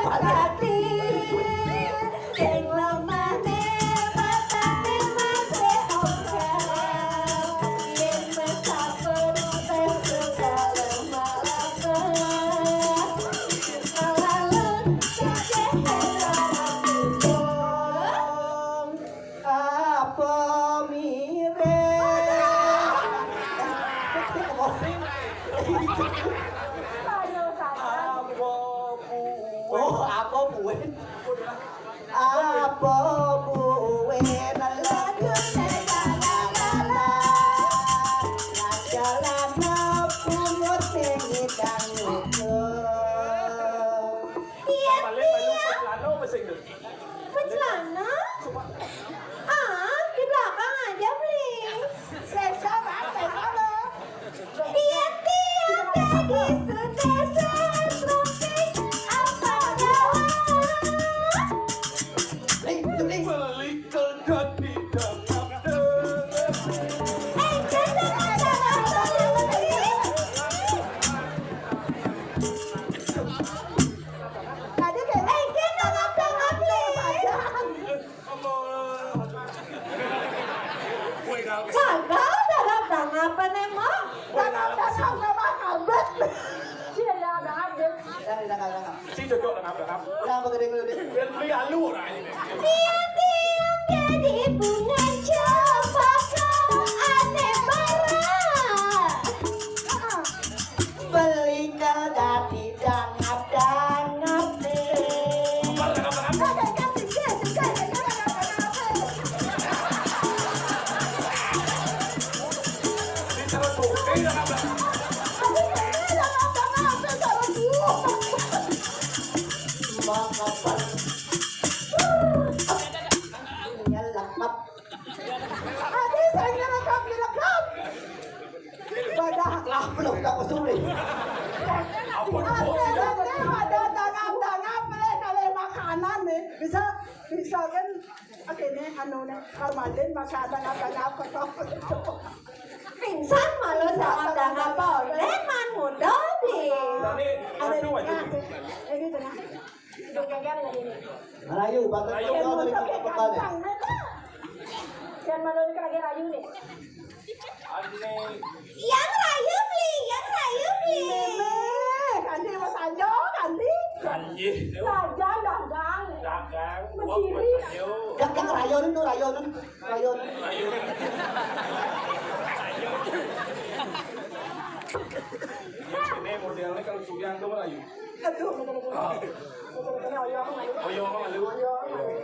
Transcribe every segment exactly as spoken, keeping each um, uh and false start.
Sakti, sing lemah ne, batang ne masih ongkang. Yen wis saperlu tes suka lemah lemah. Selalu ceceh ora. Apa mirip? Apa buin? Oh, apa buin? Apa buin? Lagune jalan-jalan. Jalan-jalan pungut sing ngidang ngidul. Iya, balik, balik, iya. Celana apa sing itu? Celana? Ah, di belakang aja, Bli. Sensor, Bang, sensor lo. Tiap-tiap lagi sudah sehat, apa kabar? Beli, beli. Beli kelgati dalam. Eh, jangan, jangan, jangan, Bli. Tadi kayak, eh, jangan, jangan, Bli. Gagal dalam tanggapan emang. Tanggapan apa, Bang Abed? Iya, ya, Bang Abed. Jangan, jangan, jangan. Si cocok dengan apa? Jangan begitu dulu deh. Biar beli alu orang ini. Tiap-tiap jadi bunga cempaka aneh marah. Beli kelgati dangap-dangap deh. Ini lengkap. Adi, saya lengkap, lengkap. Padahal lah, belum tak pesulit. Ada, ada, ada tangan-tangan, boleh kalau makanan nih. Bisa, bisa kan, oke nih, anu nih, Karmadin, masa tangan-tangan apa kok? Pingsan malu sama tangan boleh, man muda nih. Ada di tengah. Ini tengah. Melayu, batas. Melayu. Yang mana lagi kepala? Yang mana lagi rayu nih? Yang rayu beli, yang rayu beli. Meme, kanti mas Anjo, kanti. Kanti. Dagang, dagang. Dagang. Mencuri. Yang, yang rayu itu, rayu itu. Rayu itu. Rayu. Ini modelnya kalau sudah tuh rayu. Aduh, betul-betul. Ah. Betul-betul, oyo, malu. Oyo, malu. Oyo, malu.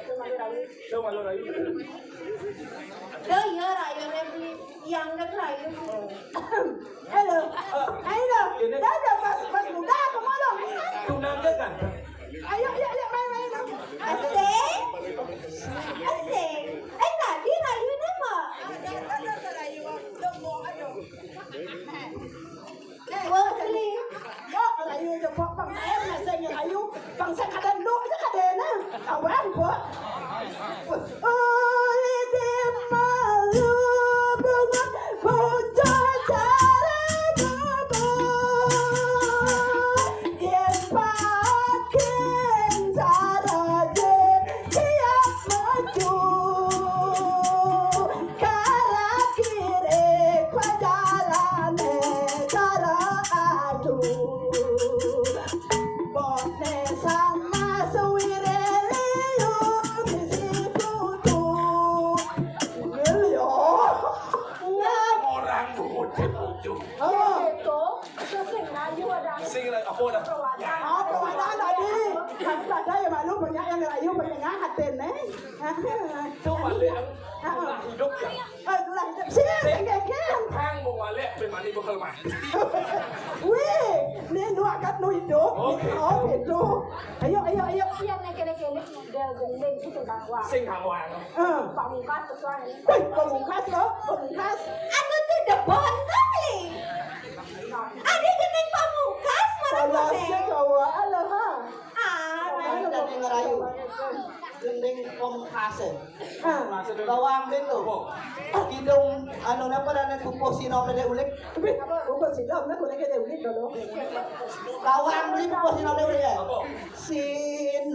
Itu malu, rayu. Itu malu, rayu. Tuh, iya, rayu, Rebli. Yang kan rayu. Halo. Ayo, dong. Ini. Dah, dah, pas, pas muda, kemana? Tunangnya kan? Ayo, ayo, ayo, main, main, main. Asik. Asik. Eh, tadi rayu nama? Ada, ada, ada rayu. Tuh, mau, aduh. Wong beli. Kok rayu aja kok bang saya masih rayu. Bang saya kadang dok aja kadang. Awan kok. Uli di malu bungut bocah cara bubut. Yen pakin cara je siap maju. Kara kiri pajalane kara adu. Bone sama suwire liu misi kutu. Iya. Orang bocah bocah. Oh. Itu, itu sing rayu ada. Sing rayu, apa dah? Apa wadang tadi? Kamu ada ya malu banyak yang rayu, banyak hati nih. Itu balik. Tulang hidup ya? Eh, tulang hidup. Sini, sini, sini. Kang mau balik, pribadi bakal mati. Wih, ini nu akad nu hidup. Oke. Oh, gitu. Ayo, ayo, ayo. Iya, nek kene-kene model gending itu bawah. Sing bawah. Eh. Pamungkas kesuwen. Wih, pamungkas loh, pamungkas. Anu tuh debon tuh, Li. Ada gending pamungkas, mana? Palasnya cowok, alah, ha. Ah, gending ngerayu. Gending pamungkase. Ah. Bawang itu. Kidung anu napa dan pupuh sinom dek ulik. Pupuh sinom dek ulik dek ulik dulu. Bawang beli pupuh sinom dek ulik ya. Apa? Si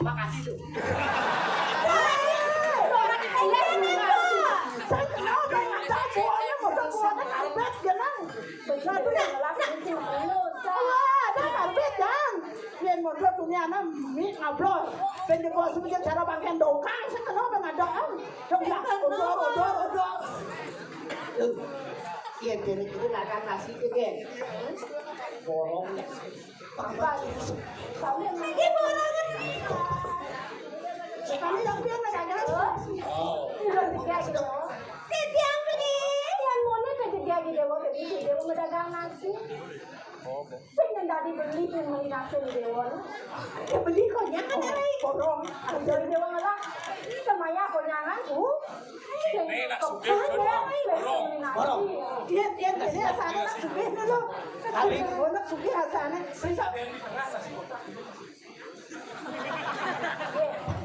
Makasih tuh. Saya kenal dengan Datu, soalnya mau Datu ada karpet, dia kan. Nah, nah. Wah, ada karpet, kan. Yang mau Datu ini anak mi ngablon. Dan dia bawa sebagai cara pakai dokang, saya kenal dengan ada, kan. Coba, odor, odor, odor. Iya, jadi kita makan nasi tuh, Gen. Borong. Lagi borangan. Kami yang pian ada. Titiang beli. Yang mana kerja di Dewa, jadi Dewa mendagang nasi. Sing yang tadi beli, yang beli nasi di Dewa. Ya beli kok, ya kan, Rai? Borong. Jadi Dewa ngelak. Semuanya kok nyangan, uh. Ini nak sugih, borong. Borong. Iya, iya, jadi asane nak sugih dulu. Tapi nak sugih asane. Bisa.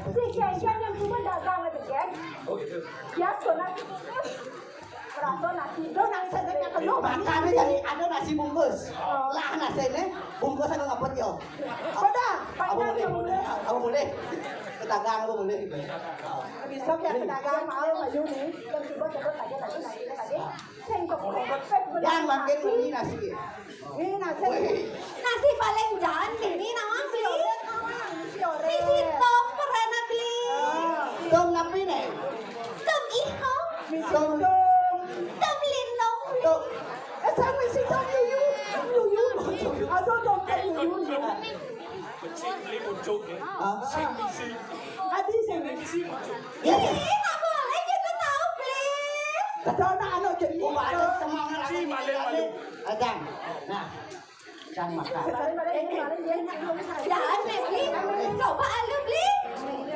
Si Jen Jen yang cuma dagang aja, Jen. Oh, gitu. Ya, soalnya merasa nasi. Lo nang senengnya ke lo. Makanya tadi ada nasi bungkus. Oh. Lah, nasi ini bungkus aku ngapet, yo. Apa dah? Apa boleh? Apa boleh? Pedagang apa boleh? Bisa ya, pedagang mau aja nih. Yang coba, coba tadi, tadi, tadi, tadi. Sing kok. Yang makin beli nasi. Ini nasi. Wih. Nasi paling jangan ini nawang beli. Nasi tom pernah beli. Ah. Tom napi nih? Tom iho. Misi tom. Tom. Tom linong. Tom. Eh, saya misi tom yuyu. Yuyu. Aduh, tom yuyu. Kecil beli muncul ya. Ah. Si, si. Tadi saya misi muncul. Ih, nggak boleh gitu tahu, Bli. Ada anak-anak jadi. Oh, ada semangat. Si maling, maling. Ajang. Nah. Ajang makan. Jangan, Bli. Coba alu, Bli.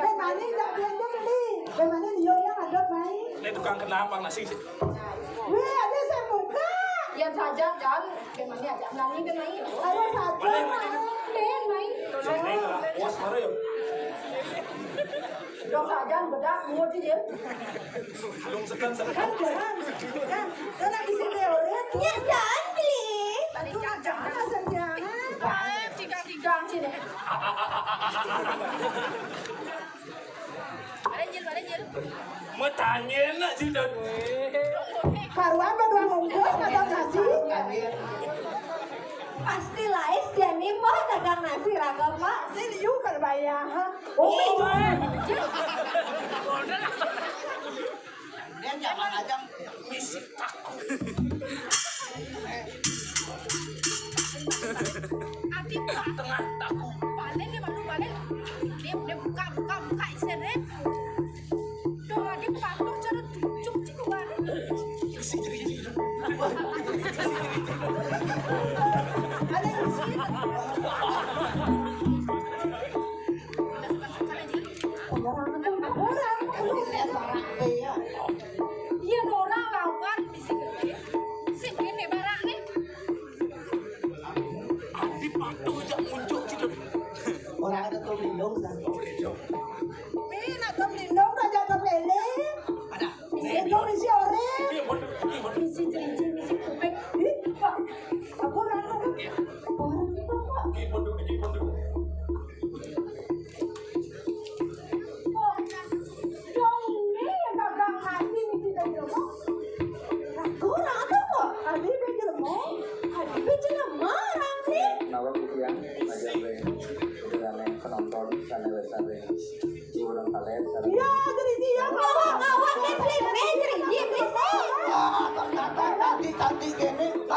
Eh, mana yang dia, dia, dia, Bli? Eh, mana dia yang ada, Mai? Ini tukang kenapa nasi sih? Wih, ada saya buka. Diam saja, Jan. Kemani aja, nani kemani. Ayo, satu. Ben, main. Awas, marah ya. Dong saja, bedak, mulut dia. Dong sekan, sekan. Kan, jangan. Kan, kan lagi sini, ya, udah. Ya, jangan, Bli. Tadi jangan, jangan, jangan. Baik, tiga-tiga sini. Ada jil, ada jil. Mau tanya nak sih, Dot. Karuan berdua bungkus, ada nasi. Pasti lais, jadi mau dagang nasi raga, Pak. Sini yuk, kalau bayar, ha? Oh, iya. Dia jangan aja misi taku. Ati buka tengah taku. Panen dia malu panen. Dia, dia buka, buka, buka, isen, eh. Dong, adi patung cara tujuh, cik, kemarin. Ada yang sini. Orang, orang, orang. Iya, orang lawan di sini. Sing ini barang nih.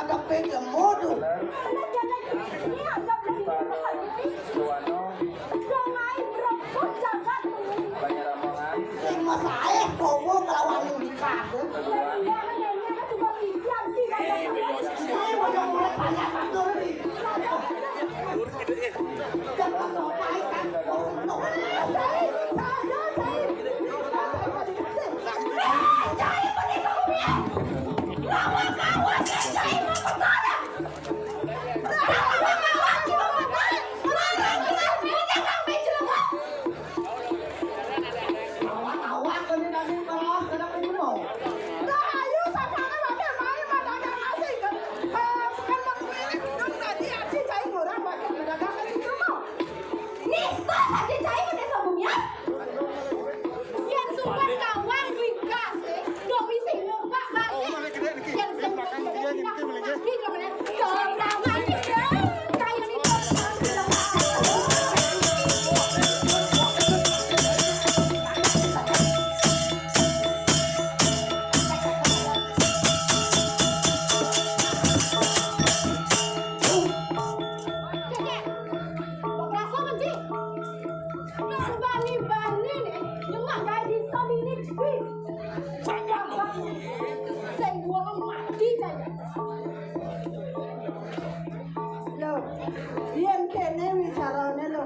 Tapi jemu tuh. Sing masalah komo ngelawan nikah. Saya mau yang mulai banyak atur nih. Jangan mau main kan. Nista saja cai pakai sabunnya. Yang suka kawan ringkas, eh. Dok isi nyoba balik. Yang suka Bani-bani nih, nyemak kayak di sini. Sing wong mati saja. Lho, yen kene wicarane lho.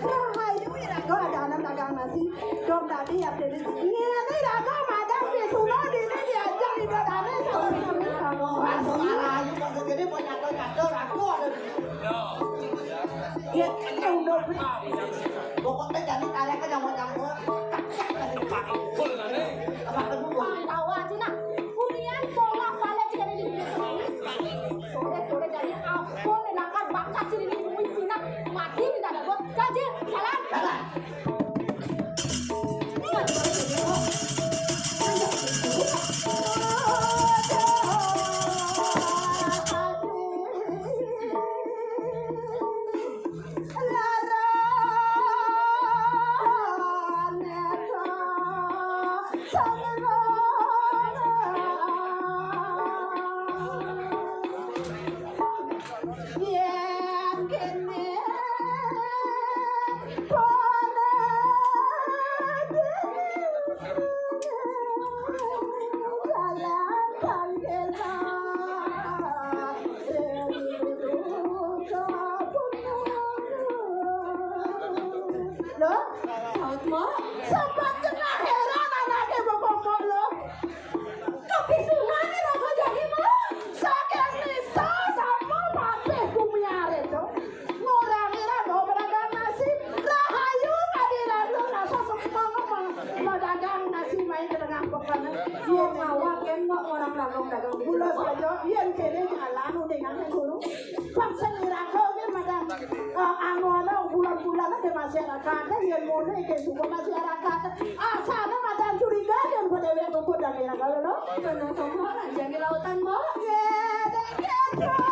Rahayu ira kok ada anak dagang nasi. Dong tadi ya dene. Ngene ira kok madang di suno dene diajak ibaratnya sama-sama. Wah, semarayu kok segede mau nyato-nyato raku ada. Ya, udah. Pokoknya jadi tarik aja mau campur. Apa kedua? Tawa aja nah. Kulian bolak-balik jika ada di dunia seni. Boleh-boleh jadi ampun, enakan bakat sini di bumi Cina. Mati minta ada buat. Kaji, jalan. Jalan. Lho, saut, Mbok. Sampeyan kena heran anake Bapak Mbok lho. Kepisunane raga jane, Mbok. Saking nista sama patih kumiare to. Ngurangi raga pedagang nasi. Rahayu kadiran lo rasa semangat madagang nasi main ke tengah pekan. Yo ngawak kan, Mbok, orang dagang-dagang di Kula sini. Saja yen kene jalan udah nang guru. Bangsa ira kok ki madang, eh, angono bulan-bulan ke masyarakat, yen mone ke suku masyarakat. Asane madang curiga yen pada wek kumpul dan ira kok lho. Bener semua lah, jadi lautan, Mbok. Ngene, ngene.